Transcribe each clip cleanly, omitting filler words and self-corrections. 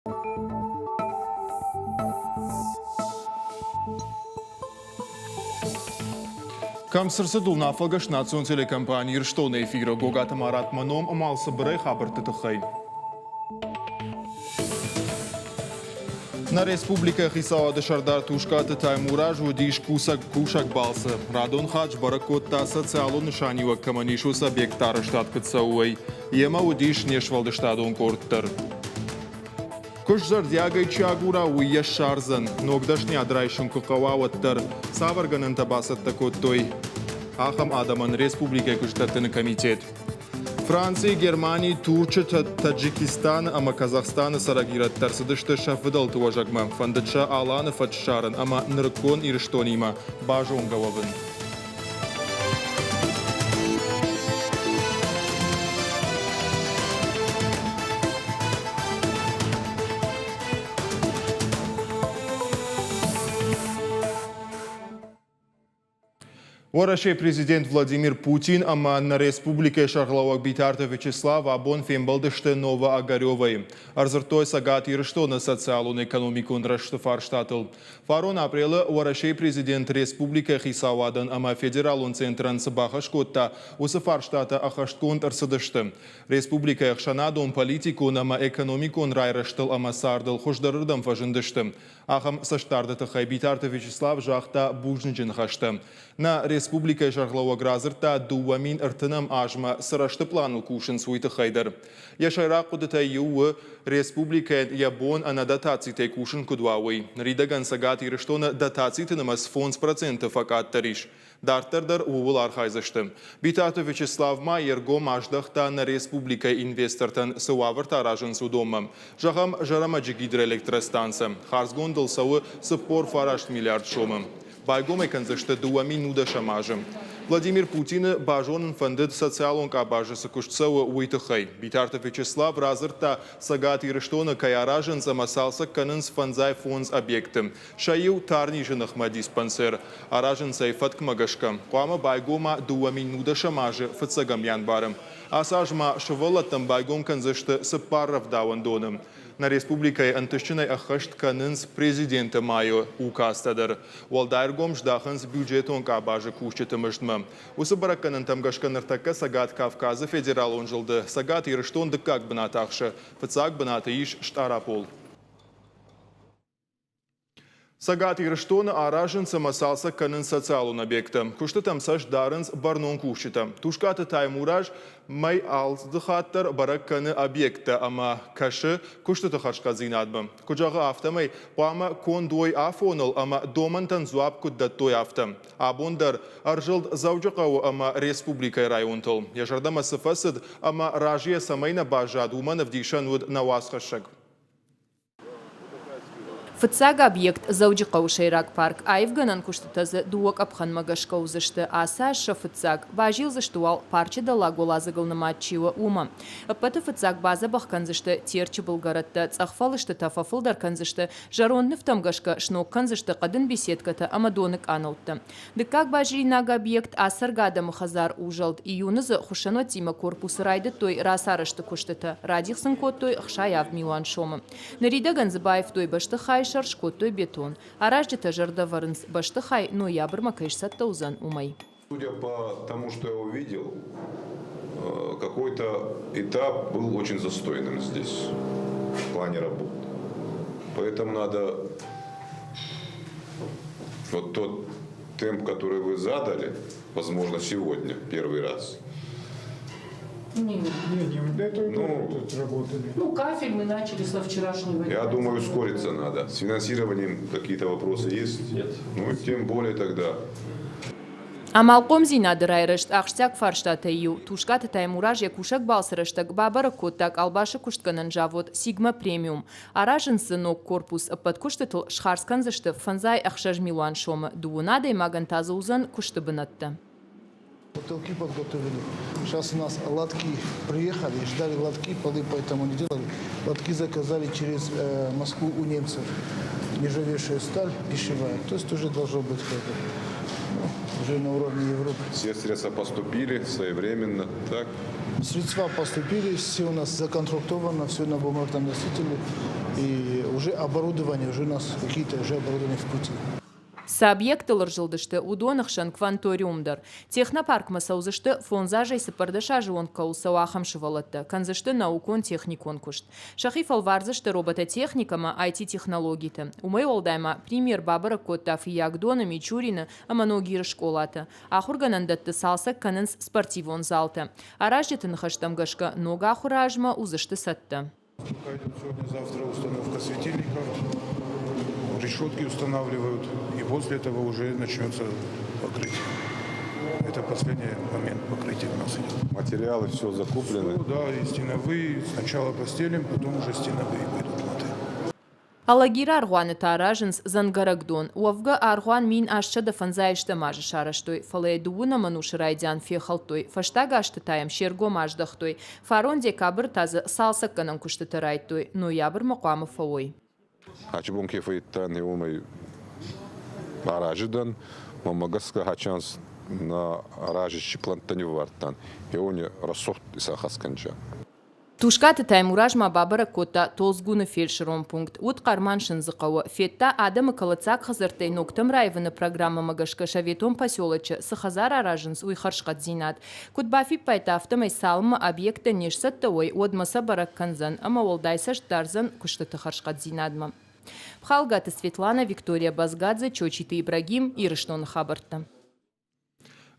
Кӕм цы рцыд, уынаффӕгӕс национ телекомпани Ирыстоны эфиры Гогаты Марат мӕ ном ӕмӕ цыбырӕй хабӕртты тыххӕй. Нӕ республикӕйы хицауады сӕрдар Тускъаты Таймураз уыдис кусӕг кусӕг балцы. Радон хатт сбӕрӕг кодта, социалон нысаниуӕг кӕмӕн ис, уыцы объектты арӕзтад куыд цӕуы, уый. Йемӕ уыдис не сфӕлдыстадон къорд дӕр. Куыст зӕрдиагӕй чи агура, уый йӕ ссардзӕн. Ног дӕсныйад райсын куы хъӕуа, уӕддӕр. Цавӕр гӕнӕнтӕ бацӕттӕ кодтой ахӕм адӕмӕн республикӕйы куыстдӕттыны комитет? Францийы, Германийы, Турчы, Таджикистаны ӕмӕ Казахстаны цӕрӕг ирӕттӕ ӕрцыдысты сӕ фыдӕлты уӕзӕгмӕ. Фӕндыд сӕ Аланы фӕд ссарын ӕмӕ нырыккон Ирыстонимӕ базонгӕ уӕвын. Уӕрӕсейы президент Владимир Путин ӕмӕ нӕ республикӕйы сӕргълӕууӕг Битарты Вячеслав абон фембӕлдысты Новоогаревойы. Ӕрдзырдтой Цӕгат Ирыстоны социалон-экономикон рӕзты фарстатыл. Фарон апрелы Уӕрӕсейы президент республикӕйы хицауадӕн ӕмӕ федералон центрӕн цы бахӕс кодта, уыцы фарстатӕ ӕххӕстгонд ӕрцыдысты. Республикӕйы ӕхсӕнадон, политикон ӕмӕ экономикон райрӕзтыл ӕмӕ цардыл хуыздӕрырдӕм фӕзындысты. Ахӕм цӕстдарды тыххӕй Битарты Вячеслав загъта бузныджы ныхӕстӕ. Нӕ республикӕйы сӕргълӕууӕг радзырдта, 2030 азмӕ цы рӕзты пъланыл кусынц, уый тыххӕй дӕр. Йӕ сӕйраг хъуыдытӕй иу у, республикӕйӕн йӕ бон ӕнӕ дотацитӕй кусын куыд уа, уый. Ныридӕгӕн Цӕгат Ирыстоны дотациты нымӕц 5% фӕкъаддӕр ис. Дарддӕр дӕр ууыл архайдзысты. Битарты Вячеслав ма йе ргом аздӕхта нӕ республикӕйы инвестортӕн цы уавӕртӕ аразынц, уыдонмӕ. Зӕгъӕм, Зӕрӕмӕджы гидроэлектростанцӕ. Хардзгондыл цӕуы 49 миллиард сомы. Байгом ӕй кӕндзысты 2010 азы. Владимир Путины базонын фӕндыд, социалон къабазы цы куыст цӕуы, уый тыххӕй. Битарты Вячеслав радзырдта, Цӕгат Ирыстоны кӕй аразынц ӕмӕ цалцӕг кӕнынц фӕндзай фондз объекты. Сӕ иу тарнизы ныхмӕ диспансер. Аразынц ӕй фӕткмӕ гӕсгӕ. Хъуамӕ байгома 2010 азы фыццӕгӕм январы. Ацы аз ма сывӕллӕттӕн байгом кӕндзысты цыппар рӕвдауӕндоны. Нӕ республикӕйы ӕнтыстджынӕй ӕххӕст кӕнынц президенты майы указтӕ дӕр. Уӕлдай ӕргом здахынц бюджетон къабазы кусджыты мыздмӕ. Уыцы бӕрӕггӕнӕнтӕм гӕсгӕ ныртӕккӕ Цӕгат Кавказы федералон зылды Цӕгат Ирыстон дыккаг бынат ахсы, фыццаг бынаты ис Стъарапол. Цӕгат Ирыстоны аразынц ӕмӕ цалцӕг кӕнынц социалон объекттӕ. Куыстытӕм цӕст дарынц бӕрнон кусджытӕ. Тускъаты Таймураз мӕй алцыхатт дӕр бӕрӕг кӕны объекттӕ ӕмӕ кӕсы куыстыты хӕрзхъӕддзинадмӕ. Куыд зӕгъы, афтӕмӕй хъуамӕ конд уой афоныл ӕмӕ домӕнтӕн дзуапп куыд дӕттой, афтӕ. Абон дӕр ӕрзылд Дзӕуджыхъӕуы ӕмӕ республикӕйы районтыл. Йӕ зӕрдӕмӕ цы фӕцыд ӕмӕ разыйӕ цӕмӕй нӕ баззад, уымӕн ӕвдисӕн уыд нӕ уацхӕссӕг. Фыццаг объект Дзӕуджыхъӕуы сӕйраг парк. Аивгӕнӕн куыстытӕ дзы дыууӕ къӕпхӕнмӕ гӕсгӕ уыдзысты. Ацы аз сӕ фыццаг. Базилдзысты уал, парчы дӕллаг уӕладзыгыл нымад чи у, уымӕ. Ӕппӕты фыццаг бадзӕбӕх кӕндзысты Терчы былгӕрӕттӕ, цъӕх фӕлыстытӕ фӕфылдӕр кӕндзысты, зӕронд нывтӕм гӕсгӕ сног кӕндзысты хъӕдын беседкӕтӕ ӕмӕ доны къанӕуттӕ. Дыккаг базилинаг объект ацӕргӕ адӕмы хӕдзар узӕлд. Июны дзы хуыссӕнуӕттимӕ корпусы райдыдтой рацарӕзты куыстытӕ, радих сын кодтой 67 милуан сомы. Ныридӕгӕн дзы баивтой бӕстыхайы сӕр, скодтой бетон. Аразджытӕ зӕрдӕ вӕрынц, бӕстыхай ноябрмӕ кӕй сцӕттӕ уыдзӕн, уымӕй. Судя по тому, что я увидел, какой-то этап был очень застойным здесь в плане работы. Поэтому надо вот тот темп, который вы задали, возможно, сегодня, первый раз. Не, не, не, это ну, тут работали. Ну, кафель мы начали со вчерашнего дня. Я думаю, ускориться надо. С финансированием какие-то вопросы есть? Нет. Ну, тем более тогда. Амалхъомдзинады райрӕзт ахсджиаг фарстатӕй иу. Тускъаты Таймураз йӕ кусӕг балцы рӕстӕг бабӕрӕг кодта къалбасы куыстгӕнӕн завод «Сигма Премиум». Аразынц дзы ног корпус, ӕппӕт куыстытыл схардз кӕндзысты фӕндзай ӕхсӕз милуан сомы, дыууын адӕймагӕн та дзы уыдзӕн куысты бынӕттӕ. Бутылки подготовили. Сейчас у нас лотки приехали, ждали лотки, полы поэтому не делали. Лотки заказали через Москву у немцев. Нержавейшая сталь, пищевая. То есть тоже должно быть как бы. Уже на уровне Европы. Все средства поступили своевременно, так? Средства поступили, все у нас законтрактовано, все на бумажном носителе. И уже оборудование, уже у нас какие-то уже оборудование в пути. Цы объекттыл ӕрзылдысты, уыдоны хсӕн кванториум дӕр. Технопаркмӕ цӕудзысты, фондз азӕй 14 азы онг кӕуыл цӕуы, ахӕм сывӕллӕттӕ, кӕндзысты наукон-техникон куыст. Сӕхи фӕлвардзысты робототехникӕмӕ, IT-технологиты. Уымӕй уӕлдай ма премьер бабӕрӕг кодта Фыййагдоны, Мичурины ӕмӕ Ногиры скъолаты. Ахуыргӕнӕндӕтты цалцӕг кӕнынц спортивон залтӕ. Аразджыты ныхӕстӕм гӕсгӕ, ног ахуыры азмӕ уыдзысты цӕттӕ. Пойдет сегодня-завтра установка светильников, решетки устанавливают, и после этого уже начнется покрытие. Это последний момент покрытия у нас идет. Материалы все закуплены? Ну, да, и стеновые. Сначала постелим, потом уже стеновые пойдут латы. Алагиры аргъуаны та аразынц дзӕнгӕрӕгдон. Уӕвгӕ, аргъуан 1850 азы сарӕзтой, фӕлӕ йӕ дыууынӕм ӕнусы райдиан фехӕлдтой, фӕстаг азты та йӕм се ргом аздӕхтой. Фарон декабры та дзы цалцӕггӕнӕн куыстытӕ райдыдтой, ноябрмӕ хъуамӕ фӕуой. Ачы бон ке фӕйдтан, уомӕй аразы дӕн. Мӕнмӕ гӕсгӕ хачанс нӕ аразӕджы плӕнттӕ не ввардтан. Еуони рӕсугъд исӕнхӕст кӕнча. Тускъаты Таймураз ма бабӕрӕг кодта Толдзгуны фельдшерон пункт. Уыд Хъарман-Сындзыхъӕуы. Федта, адӕмы кӕлӕддзаг хӕдзӕрттӕй ногтӕм раивыны программӕмӕ гӕсгӕ советон поселочы цы хӕдзар аразынц, уый хӕрзхъӕддзинад. Куыд бафиппайдта, афтӕмӕй цалынмӕ объекттӕ не сцӕттӕ уой, уӕдмӕ сӕ бӕрӕг кӕндзӕн ӕмӕ уӕлдай цӕст дардзӕн куыстыты хӕрзхъӕддзинадмӕ. Пхалгаты Светлана, Виктория Базгадзе, Чочиты Ибрагим, Ирыстоны хабӕрттӕ.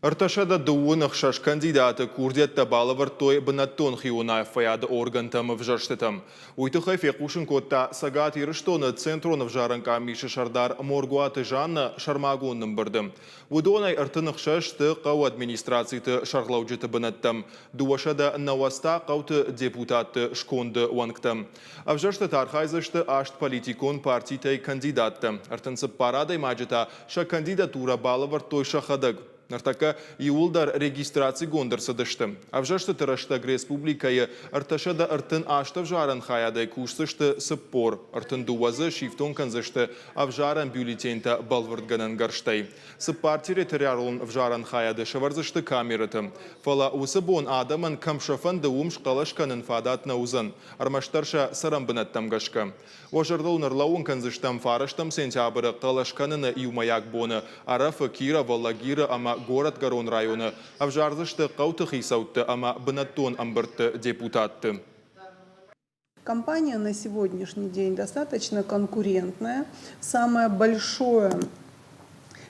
336 кандидаты курдиӕттӕ балӕвӕрдтой бынӕттон хиуынаффӕйады органтӕм ӕвзӕрстытӕм. Уый тыххӕй фехъусын кодта Цӕгат Ирыстоны Центрон ӕвзарӕн къамисы сӕрдар Моргуаты Жаннӕ сӕрмагонд ӕмбырды. Уыдонӕй 36 сты хъӕуы администрациты сӕргълӕуджыты бынӕттӕм, 290 та хъӕуты депутатты сконды уӕнгтӕм. Ӕвзӕрстыты архайдзысты аст политикон партитӕй кандидаттӕ. 34 адӕймаджы та сӕ кандидатурӕ балӕвӕрдтой сӕхӕдӕг. Ныртӕккӕ иууылдӕр регистрацигонд ӕрцыдысты. Ӕвзӕрстыты рӕстӕг республикӕйы 338 ӕвзарӕн хайадӕй кусдзысты 42 дзы сифтонг кӕндзысты ӕвзарӕн бюллетентӕ бӕлвырдгӕнӕн гӕрзтӕй. Цыппар территориалон ӕвзарӕн хайады сӕвӕрдзысты камерӕты. Фӕлӕ уыцы бон адӕмӕн кӕм сӕ фӕнды, уым схъӕлӕс кӕнын фадат нӕ уыдзӕн. Ӕрмӕстдӕр сӕ цӕрӕнбынӕттӕм гӕсгӕ. Уӕ зӕрдыл нӕрлӕууын кӕндзыстӕм фарӕстӕм сентябры хъӕлӕс кӕныны иумӕйаг боны Ӕрӕфы, Кировы, Лагиры ӕмӕ Горӕтгӕрон районы ӕвзардзысты хъӕуты хицӕутты ӕмӕ бынӕттон ӕмбырдты депутатты. Компания на сегодняшний день достаточно конкурентная. Самое большое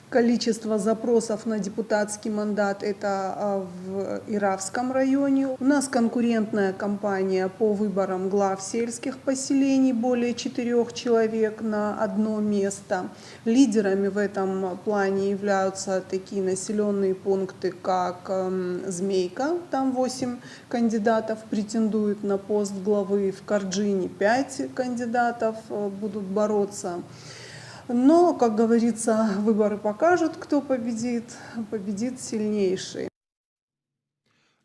количество запросов на депутатский мандат это в Иравском районе. У нас конкурентная кампания по выборам глав сельских поселений, более четырех человек на одно место. Лидерами в этом плане являются такие населенные пункты, как Змейка, там 8 кандидатов претендуют на пост главы, в Карджине 5 кандидатов будут бороться. Но, как говорится, выборы покажут, кто победит. Победит сильнейший.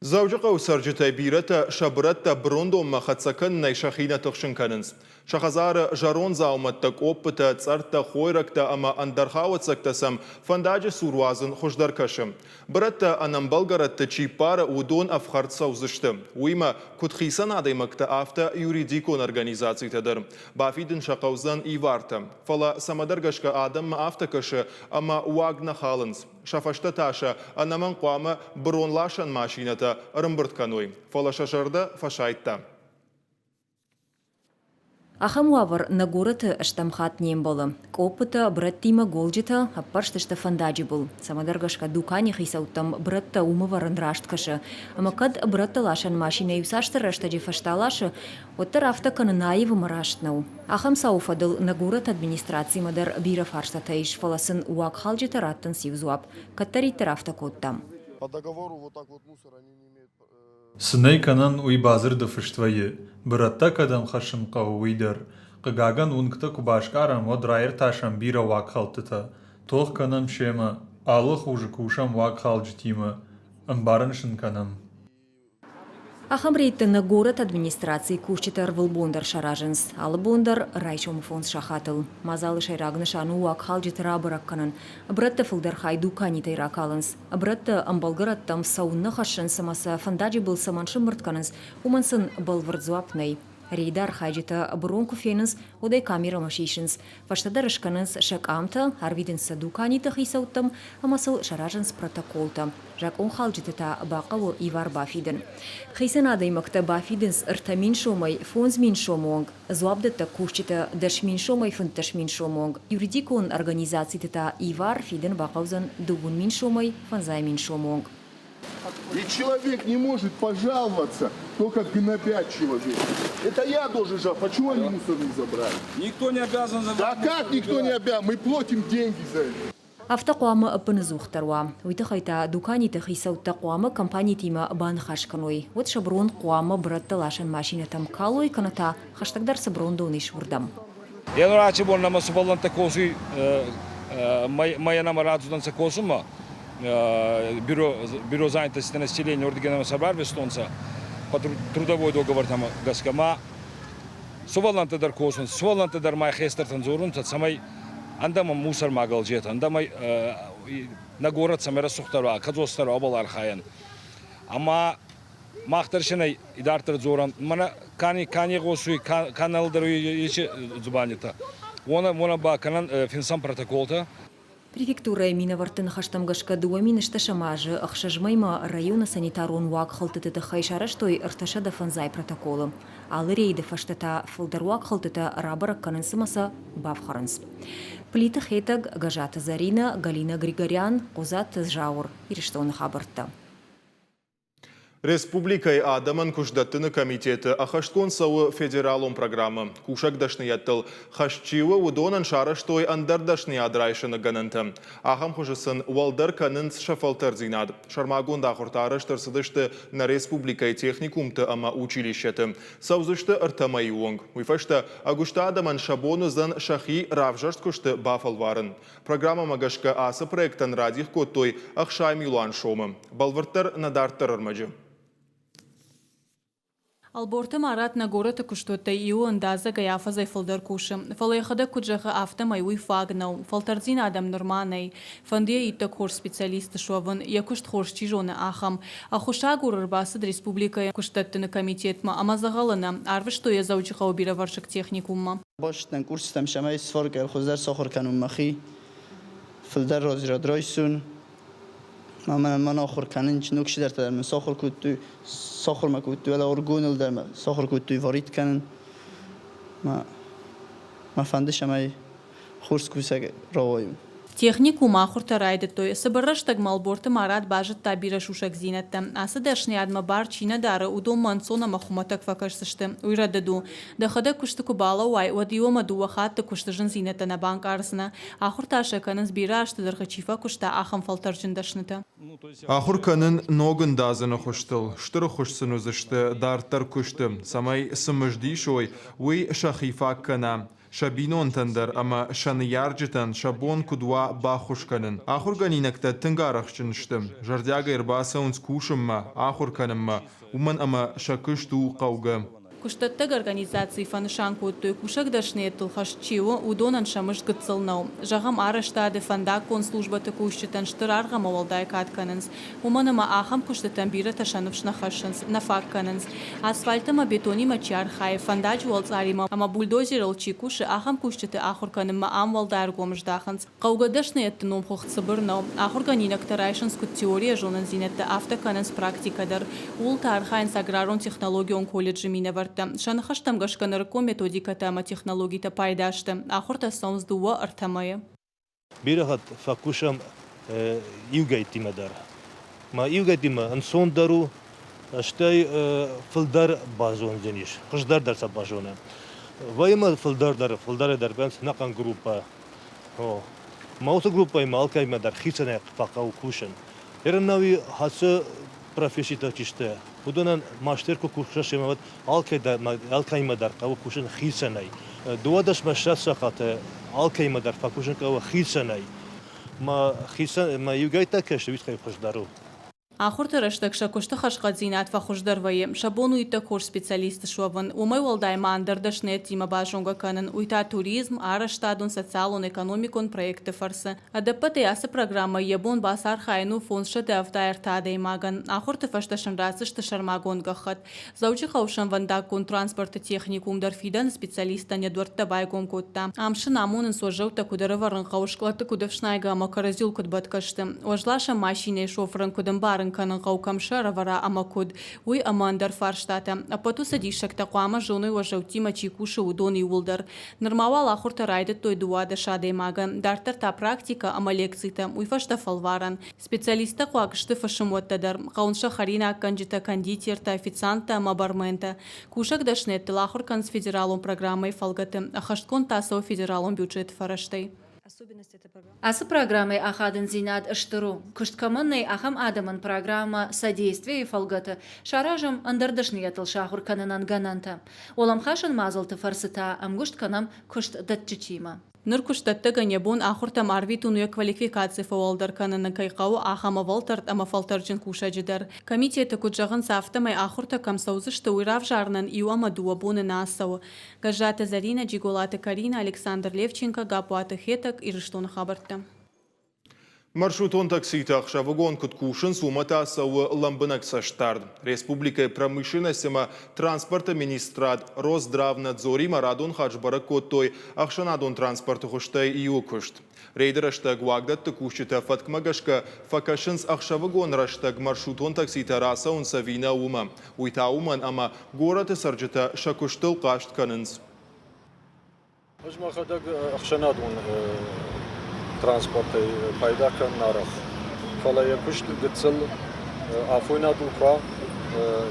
Дзӕуджыхъӕуы цӕрджытӕй бирӕтӕ сӕ бырӕттӕ бырондонмӕ хӕццӕ кӕнынӕй сӕхи нӕ тыхсын кӕнынц. Сӕ хӕдзары зӕронд дзаумӕттӕ, къоппытӕ, цъӕрттӕ, хойрӕгтӕ ӕмӕ ӕндӕр хауӕццӕгтӕ сӕм фӕндаджы цур уадзын хуыздӕр кӕсы. Бырӕттӕ ӕнӕмбӕлгӕ рӕтты чи ппары, уыдон ӕфхӕрд цӕудзысты. Уыимӕ, куыд хицӕн адӕймӕгтӕ, афтӕ юридикон организацитӕ дӕр. Бафидын сӕ хъӕудзӕн ивартӕ. Фӕлӕ цӕмӕдӕр гӕсгӕ адӕммӕ афтӕ кӕсы, ӕмӕ уаг нӕ халынц. Сӕ фӕстӕ та сӕ ӕнӕмӕнг хъуамӕ быронласӕн машинӕтӕ ӕрӕмбырд кӕной. Фӕлӕ сӕ зӕрдӕ фӕсайдта. Ахӕм уавӕр нӕ горӕты стӕм хатт не мбӕлы. Къоппытӕ, брӕттимӕ голджытӕ ӕппӕрст сты фӕндаджы был. Цӕмӕдӕр гӕсгӕ дукани хицӕуттӕм брӕттӕ уым ӕвӕрын раст кӕсы. Ӕмӕ кӕд брӕттӕ ласӕн машинӕ иуцасдӕр рӕстӕджы фӕстӕ ласы, уӕддӕр афтӕ кӕнын аив ӕмӕ раст нӕу. Ахӕм цауы фӕдыл нӕ горӕты администрацимӕ дӕр бирӕ фарстатӕ ис, фӕлӕ сын уагхалджытӕ раттынц иу дзуапп: кӕддӕриддӕр афтӕ кодтам. Цы нӕй кӕнӕн, уый бадзырды фыст вӕййы. Бырӕттӕ кӕдӕм хӕссын хъӕуы, уый дӕр. Хъыгагӕн, уынгтӕ куы басгарӕм, уӕд раиртасӕм бирӕ уагхӕлдтытӕ. Тох кӕнӕм семӕ, алы хуызы кусӕм уагхалджытимӕ, ӕмбарын сын кӕнӕм. Ахӕм рейдтӕ нӕ горӕты администрацийы кусджытӕ ӕрвылбон дӕр саразынц. Алы бон дӕр райсомы фондз сахатыл. Мадзалы сӕйраг нысан у уагхалджыты рабӕрӕг кӕнын. Брӕтты фылдӕр хай дуканитӕй ракалынц. Брӕттӕ ӕмбӕлгӕрӕттӕм цӕуыннӕ хӕссынц ӕмӕ сӕ фӕндаджы был цӕмӕн сӕмбырд кӕнынц, уымӕн сын бӕлвырд дзуапп нӕй. Рейды архайджытӕ брон куы фенынц, уӕд ӕй камерӕмӕ сисынц. Фӕстӕдӕр скӕнынц сӕ къамтӕ, арвитынц сӕ дуканиты хицӕуттӕм ӕмӕ сыл саразынц протоколтӕ. Закъонхалджыты та бахъӕуы ивар бафидын. Хицӕн адӕймӕгтӕ бафидынц 3000 сомӕй 5000 сомы онг, дзуапдӕттӕг кусджытӕ 10 000 сомӕй 15 000 сомы онг, юридикон организациты та ивар фидын бахъӕудзӕн 2000 сомӕй 5000 сомы онг. И человек не может пожаловаться, только гнобят человека. Это я должен жаловаться. Почему они мусор не забрали? Никто не обязан забрать. Да как никто не обязан? Мы платим деньги за это. Афтӕ хъуамӕ ӕппынӕдзухдӕр уа. Уый тыххӕй та дуканиты хицӕуттӕ хъуамӕ компанитимӕ баныхас кӕной. Уӕд сӕ брон хъуамӕ брӕттӕ ласӕн машинӕтӕм калой кӕнӕ та хӕстӕгдӕр цы брондон ис, уырдӕм. Январачы бон нӕмӕ сувӕллӕнттӕ косуй, мӕйӕ нӕмӕ рацудӕнцӕ косунмӕ. Бюро занятости населения уордиги нӕмӕ сӕ барвистонцӕ по трудовой договортӕмӕ гӕсгӕ. Ма сувӕллӕнттӕ дӕр косунцӕ, сувӕллӕнттӕ дӕр ма хестӕртӕн дзорунцӕ, цӕмӕй ӕндӕмӕ мусор ма гӕлдзетӕ, ӕндӕмӕ нӕ горӕт цӕмӕй рӕсугъддӕр уа, кӕдзосдӕр уа, уобӕл архайӕн. Ӕма мах дӕр син идарддӕр дзорӕн, мӕнӕ ка не гъосуй, ка нӕ лӕдӕруй еци дзубандитӕ, уонӕ ба кӕнӕн финсӕн протоколтӕ. Префектурӕйы минӕвӕртты ныхӕстӕм гӕсгӕ 2008 азы ӕхсӕз мӕймӕ районы санитарон уагхӕлдтыты тыххӕй сарӕзтой 305 протоколы. Алы рейды фӕстӕ та фылдӕр уагхӕлдтытӕ рабӕрӕг кӕнынц ӕмӕ сӕ бафхӕрынц. Плиты Хетӕг, Гӕзаты Зӕринӕ, Галина Григорян, Хъодзаты Зауыр, Ирыстоны хабӕрттӕ. Республикӕйы адӕмӕн куыстдӕттыны комитеты ӕххӕстгонд цӕуы федералон программӕ. Кусӕг дӕсныйӕдтыл хӕст чи у, уыдонӕн сарӕзтой ӕндӕр дӕсныйад райсыны гӕнӕнтӕ. Ахӕм хуызы сын уӕлдӕр кӕнынц сӕ фӕлтӕрддзинад. Сӕрмагонд ахуыртӕ арӕзт ӕрцыдысты нӕ республикӕйы техникумты ӕмӕ училищӕты. Цӕудзысты ӕртӕ мӕйы онг. Уый фӕстӕ ӕгуыст адӕмӕн сӕ бон уыдзӕн сӕхи равзӕрст куысты бафӕлварын. Программӕмӕ гӕсгӕ ацы проектӕн радих кодтой 60 милуан сомы. Бӕлвырддӕр нӕ дарддӕр ӕрмӕджы. Ӕлборты Марат нӕ горӕты куыстуӕттӕй иуы ӕндадзӕгӕй афӕдзӕй фылдӕр кусы. Фӕлӕ йӕхӕдӕг куыд зӕгъы, афтӕмӕй уый фаг нӕу. Фӕлтӕрддзинад ӕм нырма нӕй. Фӕнды йӕ иттӕг хорз специалист суӕвын, йӕ куыст хорз чи зоны, ахӕм. Ӕххуысагур ӕрбацыд республикӕйы куыстдӕттыны комитетмӕ ӕмӕ дзӕгъӕлы нӕ арвыстой йӕ Дзӕуджыхъӕуы бирӕвӕрсыг техникуммӕ. Бостӕн курситӕм цӕмӕй сфоргӕ хуыздӕр сахур кӕнун мӕхи, фулдӕр разряд райсун. Ма мӕнӕн мӕн ахур кӕнун ног цидӕртӕ дӕр мин сахур кодтой, сахур мӕ кодтой, уӕлӕ оргоныл дӕр мӕ сахур кодтой варит кӕнун. Ма мӕ фӕнды, цӕмӕй хорз кусӕг рауайун. Техникум ахуыртӕ райдыдтой. Цыбыр рӕстӕгмӕ Ӕлборты Марат базыдта бирӕ сусӕгдзинӕдтӕ. Ацы дӕсныйадмӕ бар чи нӕ дары, уыдонмӕ ӕнцон ӕмӕ хуымӕтӕг фӕкӕсдзысты. Уый рӕдыд у. Дӕхӕдӕг куысты куы балӕууай, уӕд иу ӕмӕ дыууӕ хатты куысты зындзинӕдтӕ нӕ банкъардзынӕ. Ахуыртӕ сӕ кӕнынц, бирӕ азты дӕргъы чи фӕкуыста, ахӕм фӕлтӕрджын дӕснытӕ. Ахуыр кӕнын ног ӕндадзыны хуызтыл. Стыр ӕххуыс сын уыдзысты дарддӕр куысты, цӕмӕй цы мызд исой, уый сӕхи фаг кӕна. Сӕ бинонтӕн дӕр ӕмӕ сӕ ныййарджытӕн сӕ бон куыд уа баххуыс кӕнын. Ахуыргӕнинӕгтӕ тынг арӕхстджын сты, зӕрдиагӕй ӕрбацӕуынц кусынмӕ, ахуыр кӕнынмӕ, уымӕн ӕмӕ сӕ куыст у хъӕугӕ. Куыстдӕттӕг организацийы фӕнысан кодтой, кусӕг дӕсныйӕдтыл хӕст чи у, уыдонӕн сӕ мызд гыццыл нӕу. Зӕгъӕм, арӕзтады, фӕндаггон службӕты кусджытӕн стыр аргъ ӕмӕ уӕлдай кад кӕнынц. Уымӕн ӕмӕ ахӕм куыстытӕм бирӕтӕ сӕ ныфс нӕ хӕссынц, нӕ фаг кӕнынц. Асфальт ӕмӕ бетонимӕ чи архайы, фӕндаджы уӕлцъаримӕ ӕмӕ бульдозерыл чи кусы, ахӕм кусджыты ахуыр кӕнынмӕ ам уӕлдай ӕргом здахынц. Хъӕугӕ дӕсныйӕдты номхыгъд цыбыр нӕу. Ахуыргӕнинӕгтӕ райсынц куыд теорийӕ зонындзинӕдтӕ, афтӕ кӕнынц практикӕ дӕр. Ууыл та архайынц аграрон-технологион колледжы минӕвӕрттӕ. Сӕ ныхӕстӕм гӕсгӕ нырыккон методикӕтӕ ӕмӕ технологитӕ пайда сты. Ахуыртӕ цӕуынц дыууӕ-ӕртӕ мӕйы. Бирӕ хатт фӕкусӕм иугӕйттимӕ дӕр. Ма иугӕйттимӕ ӕнцондӕр у, стӕй фылдӕр базондзӕнис, хуыздӕр дӕр сӕ базоны. Вӕййы ма фылдӕр дӕр, фылдӕрӕй дӕр вӕййынц ӕнӕхъӕн группӕ. О, ма уыцы группӕимӕ алкӕимӕ дӕр хицӕнӕй фӕхъӕуы кусын. Ерынауи хӕцы професситӕ чи сты, уыдонӕн мастер куы куса семӕ, уӕд алкӕимӕ дӕр хъӕуы кусын хицӕнӕй. Дыууадӕсмӕ ссӕдз сахаты алкӕимӕ дӕр фӕкусын хъӕуы хицӕнӕй. Мӕ хицӕн, мӕ иугӕйттӕ кӕсы, уый тыххӕй хуыздӕр у. Ахуырты рӕстӕг сӕ куысты хӕрзхъӕддзинад фӕхуыздӕр вӕййы, сӕ бон у иттӕг хорз специалист суӕвын. Уымӕй уӕлдай ма ӕндӕр дӕсныйӕдтимӕ базонгӕ кӕнын, уый та туризм, арӕзтадон, социалон-экономикон проектты фӕрцы. Ӕдӕппӕтӕй ацы программӕйы йӕ бон бацархайын у 573 адӕймагӕн. Ахуырты фӕстӕ сын ратдзысты сӕрмагонд гӕххӕтт. Дзӕуджыхъӕуы сӕмвӕндаггон транспорты техникум дӕр фидӕны специалисттӕн йӕ дуӕрттӕ байгом кодта. Ам сын амонынц уӕззӕуттӕ куыд ӕрӕвӕрын хъӕуы, скълӕдты куыд ӕфснайгӕ ӕмӕ кӕрӕдзиуыл куыд бӕтгӕ сты. Уӕзласӕн машинӕйы шофырӕн куыд ӕмбарын кӕнын хъӕуы, кӕм сӕ ӕрӕвӕра ӕмӕ куыд, уый ӕмӕ ӕндӕр фарстатӕ. Ӕппӕт уыцы диссӕгтӕ хъуамӕ зоной уӕззӕуттимӕ чи кусы, уыдон иууылдӕр. Нырма уал ахуыртӕ райдыдтой 12 адӕймагӕн, дарддӕр та практикӕ ӕмӕ лекцитӕ, уый фӕстӕ фӕлварӕн. Специалисттӕ хъуаг сты фысымуӕттӕ дӕр, хъӕуынц сӕ хӕринаггӕнджытӕ, кондитертӕ, официанттӕ ӕмӕ барментӕ. Кусӕг дӕсныйӕдтыл ахуыр кӕнынц федералон программӕйы фӕлгӕты, ӕххӕстгонд та цӕуы федералон бюджеты фӕрӕзтӕй. Ацы программӕйы ахадындзинад стыр у. Куыст кӕмӕн нӕй, ахӕм адӕмӕн программӕ «Содействие»-йы фӕлгӕты саразӕм ӕндӕр дӕсныйӕдтыл сахуыр кӕнынӕн гӕнӕнтӕ. Уӕлӕмхасӕн мадзӕлтты фӕрцы та ӕмгуыст кӕнӕм куыстдӕтджытимӕ. Ныр куыстдӕттӕгӕн йӕ бон ахуыртӕм арвитын у йӕ квалификаци фӕуӕлдӕр кӕныны кӕй хъӕуы, ахӕм ӕвӕлтӕрд ӕмӕ фӕлтӕрджын кусӕджы дӕр. Комитеты куыд зӕгъынц, афтӕмӕй ахуыртӕ кӕм цӕудзысты, уый равзарынӕн иу ӕмӕ дыууӕ боны нӕ ацӕуы. Гӕззаты Зӕринӕ, Джиголаты Каринӕ, Александр Левченко, Гаппуаты Хетӕг, Ирыстоны хабӕрттӕ. Маршрутон такситӕ ӕхсӕвыгон куыд кусынц, уымӕ та цӕуы лӕмбынӕг цӕстдард. Республикӕйы промышленность ӕмӕ транспорты министрад Росздравнадзоримӕ радон хатт сбӕрӕг кодтой ӕхсӕнадон транспорты хуызтӕй иуы куыст. Рейды рӕстӕг уагдӕтты кусджытӕ фӕткмӕ гӕсгӕ фӕкӕсынц ӕхсӕвыгон рӕстӕг маршрутон такситӕ рацӕуынц ӕви нӕ, уымӕ. Уый та уымӕн, ӕмӕ горӕты цӕрджытӕ сӕ куыстыл хъаст кӕнынц. Ӕз мӕхӕдӕг ӕхсӕнадон транспортӕй пайда кӕнын арӕх. Фӕлӕ йӕ куыст гыццыл афойнадыл куы уа,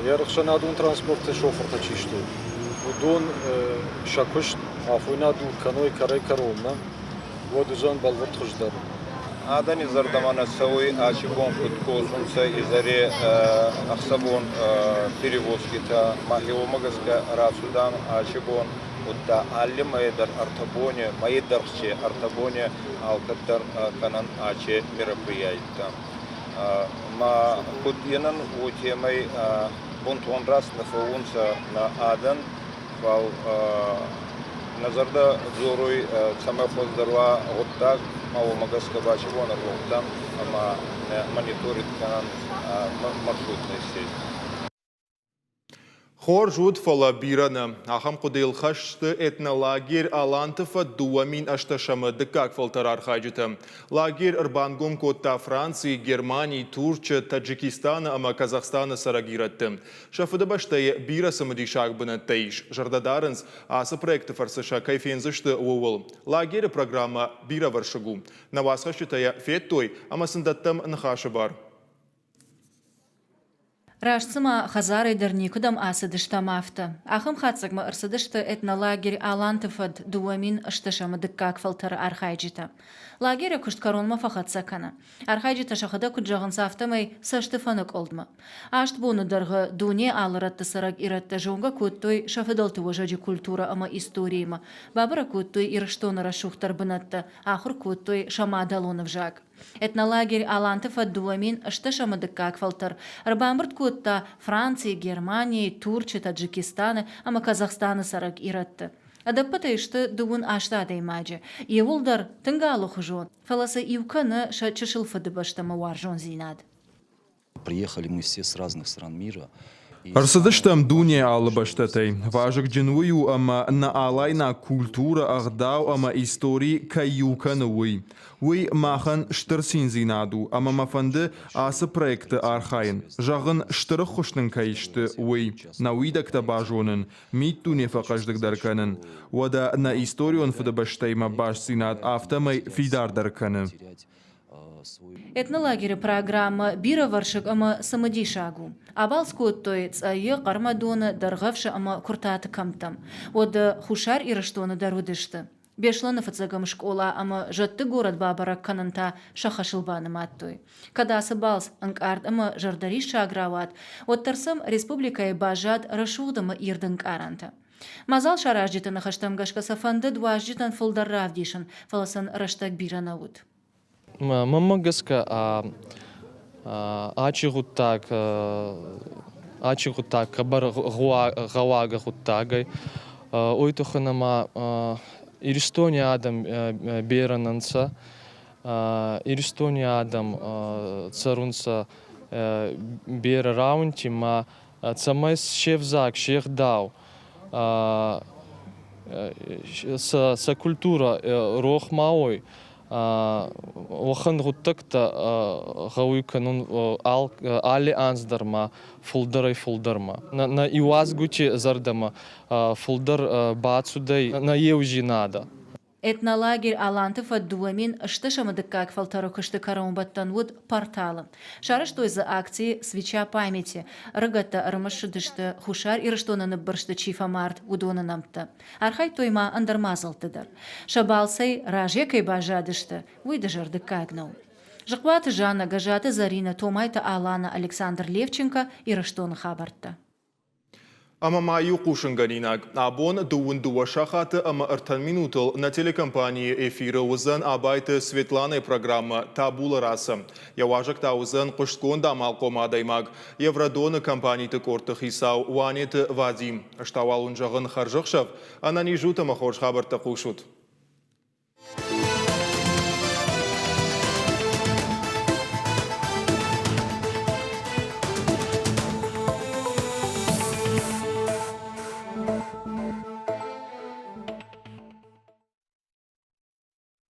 йӕ ӕхсӕнадон транспорты шофыртӕ чи сты, уыдон сӕ куыст афойнадыл кӕной кӕрӕй-кӕронмӕ, уӕд уыдзӕн бӕлвырд хуыздӕр. Адӕни зӕрдӕмӕ нӕ цӕуй, аци бон куд косунцӕ изӕри ӕхсӕвон перевозкитӕ. Мӕхе уомӕ гӕсгӕ рацудан аци бон, удта алли мӕйи дӕр ӕртӕ бони, мӕйи дӕргъци ӕртӕ бони алкӕддӕр кӕнӕн аци мероприятитӕ. Ма куд енӕн, уотемӕй бунтон раст нӕ фӕуунцӕ нӕ адӕн, Фал нӕ зӕрдӕ дзоруй, цӕмӕй хуӕздӕр уа гъуддаг, ма уомӕ гӕсгӕ ба си бон ӕрлӕудтан ӕма нӕ мониторинг кӕнӕн маршрутный сеть. Хорз уыд, фӕлӕ бирӕ нӕ. Ахӕм хъуыдыйыл хӕст сты этнолагерь Аланты фӕд 2008-ы дыккаг фӕлтӕр архайджытӕ. Лагерь ӕрбангом кодта Францийы, Германийы, Турчы, Таджикистаны ӕмӕ Казахстаны цӕрӕг ирӕтты. Сӕ фыдыбӕстӕйы бирӕ цымыдисаг бынӕттӕ ис. Зӕрдӕ дарынц, ацы проекты фӕрцы сӕ кӕй фендзысты, ууыл. Лагеры программӕ бирӕвӕрсыг у. Нӕ уацхӕсджытӕ йӕ федтой ӕмӕ сын дӕттӕм ныхасы бар. Раст цыма хӕдзарӕй дӕр никуыдӕм ацыдыстӕм, афтӕ. Ахӕм хатдзӕгмӕ ӕрцыдысты этнолагерь Аланты фӕд 2008-ы дыккаг фӕлтӕры архайджытӕ. Лагеры куыст кӕронмӕ фӕхӕццӕ кӕны. Архайджытӕ сӕхӕдӕг куыд зӕгъынц, афтӕмӕй цӕсты фӕныкъуылдмӕ. Аст боны дӕргъы дуне алы рӕтты цӕрӕг ирӕттӕ зонгӕ кодтой сӕ фыдӕлты уӕзӕджы культурӕ ӕмӕ историимӕ, бабӕрӕг кодтой Ирыстоны рӕсугъддӕр бынӕттӕ, ахуыр кодтой сӕ мадӕлон ӕвзаг. Этнолагерь Аланты фӕд 2008-ы дыккаг фӕлтӕр ӕрбамбырд кодта Францийы, Германийы, Турчы, Таджикистаны ӕмӕ Казахстаны цӕрӕг ирӕтты. Ӕдӕппӕтӕй сты дыууын аст адӕймаджы. Иууылдӕр тынг алыхуызон, фӕлӕ сӕ иу кӕны сӕ чысыл фыдыбӕстӕмӕ уарзондзинад. Приехали мы все с разных стран мира. Ӕрцыдыстӕм дуне алы бӕстӕтӕй. Вазыгджын уый у, ӕмӕ нӕ алайнаг культурӕ, ӕгъдау ӕмӕ истори кӕй иу кӕны, уый. Уый махӕн стыр циндзинад у, ӕмӕ мӕ фӕнды ацы проекты архайын. Зӕгъын, стыр ӕххуыс нын кӕй сты, уый. Нӕ уидӕгтӕ базонын, миддуне фӕхъӕздыгдӕр кӕнын. Уӕдӕ нӕ историон фыдыбӕстӕимӕ бастдзинад афтӕмӕй фидардӕр кӕны. Этнолагеры программӕ бирӕвӕрсыг ӕмӕ цымыдисаг у. Абалц кодтой Цъӕйы, Хъӕрмӕдоны, Дӕргъӕвсы ӕмӕ Куыртаты кӕмттӕм. Уӕдӕ Хуссар Ирыстоны дӕр уыдысты. Беслӕны фыццӕгӕм скъола ӕмӕ зӕдты горӕт бабӕрӕг кӕнын та сӕ хӕсыл банымадтой. Кӕд ацы балц ӕнкъард ӕмӕ зӕрдӕриссаг рауад, уӕддӕр сӕм республикӕйы баззад рӕсугъд ӕмӕ ирд ӕнкъарӕнтӕ. Мадзал саразджыты ныхӕстӕм гӕсгӕ сӕ фӕндыд уазджытӕн фылдӕр равдисын, фӕлӕ сын рӕстӕг бирӕ нӕ уыд. Мӕнмӕ гӕсгӕ, Ачи гъуддаг ачи гъуддаг хъӕбӕр гъӕуагӕ гъуддаг ӕй. Уой туххӕн ӕма Иристони адӕм берӕ нӕ нцӕ. Иристони адӕм цӕрунцӕ берӕ рауӕнти ма цӕмӕй се взаг, се гъдау, сӕ культурӕ рох ма уой, уӕхӕн гъуддӕгтӕ гъӕуй кӕнун алли анз дӕр ма фулдӕрӕй-фулдӕрмӕ. Нӕ иуазгути зӕрдӕмӕ фулдӕр бацудӕй нӕ еудзийнадӕ. Этнолагерь Аланты фӕд 2008 дыккаг фӕлтӕры куысты кӕронбӕттӕн уыд порталы. Сарӕзтой дзы акци «Свеча памяти». Ӕрыгӕттӕ ӕрымысыдысты, Хуссар Ирыстоны ныббырсты чи фӕмард, уыдоны нӕмттӕ. Архайдтой ма ӕндӕр мадзӕлтты дӕр. Сӕ балцӕй разӕй кӕй баззадысты, уый дызӕрдыггаг нӕу. Зыхъуаты Жаннӕ, Гӕззаты Зӕринӕ, Томайты Алана, Александр Левченко, Ирыстоны хабӕрттӕ. Ӕмӕ ма иу хъусынгӕнинаг. Абон дыууын дыууӕ сахаты ӕмӕ ӕртӕн минутыл нӕ телекомпанийы эфиры уыдзӕн Абайты Светланӕйы программӕ Табула раса. Йӕ уазӕг та уыдзӕн хъуыстгонд амалхъом адӕймаг, Евродоны компаниты къордты хицау Уанеты Вадим. Ӕз та уал уын зӕгъын хӕрзӕхсӕв, ӕнӕниз ут ӕмӕ хорз хабӕрттӕ хъусут.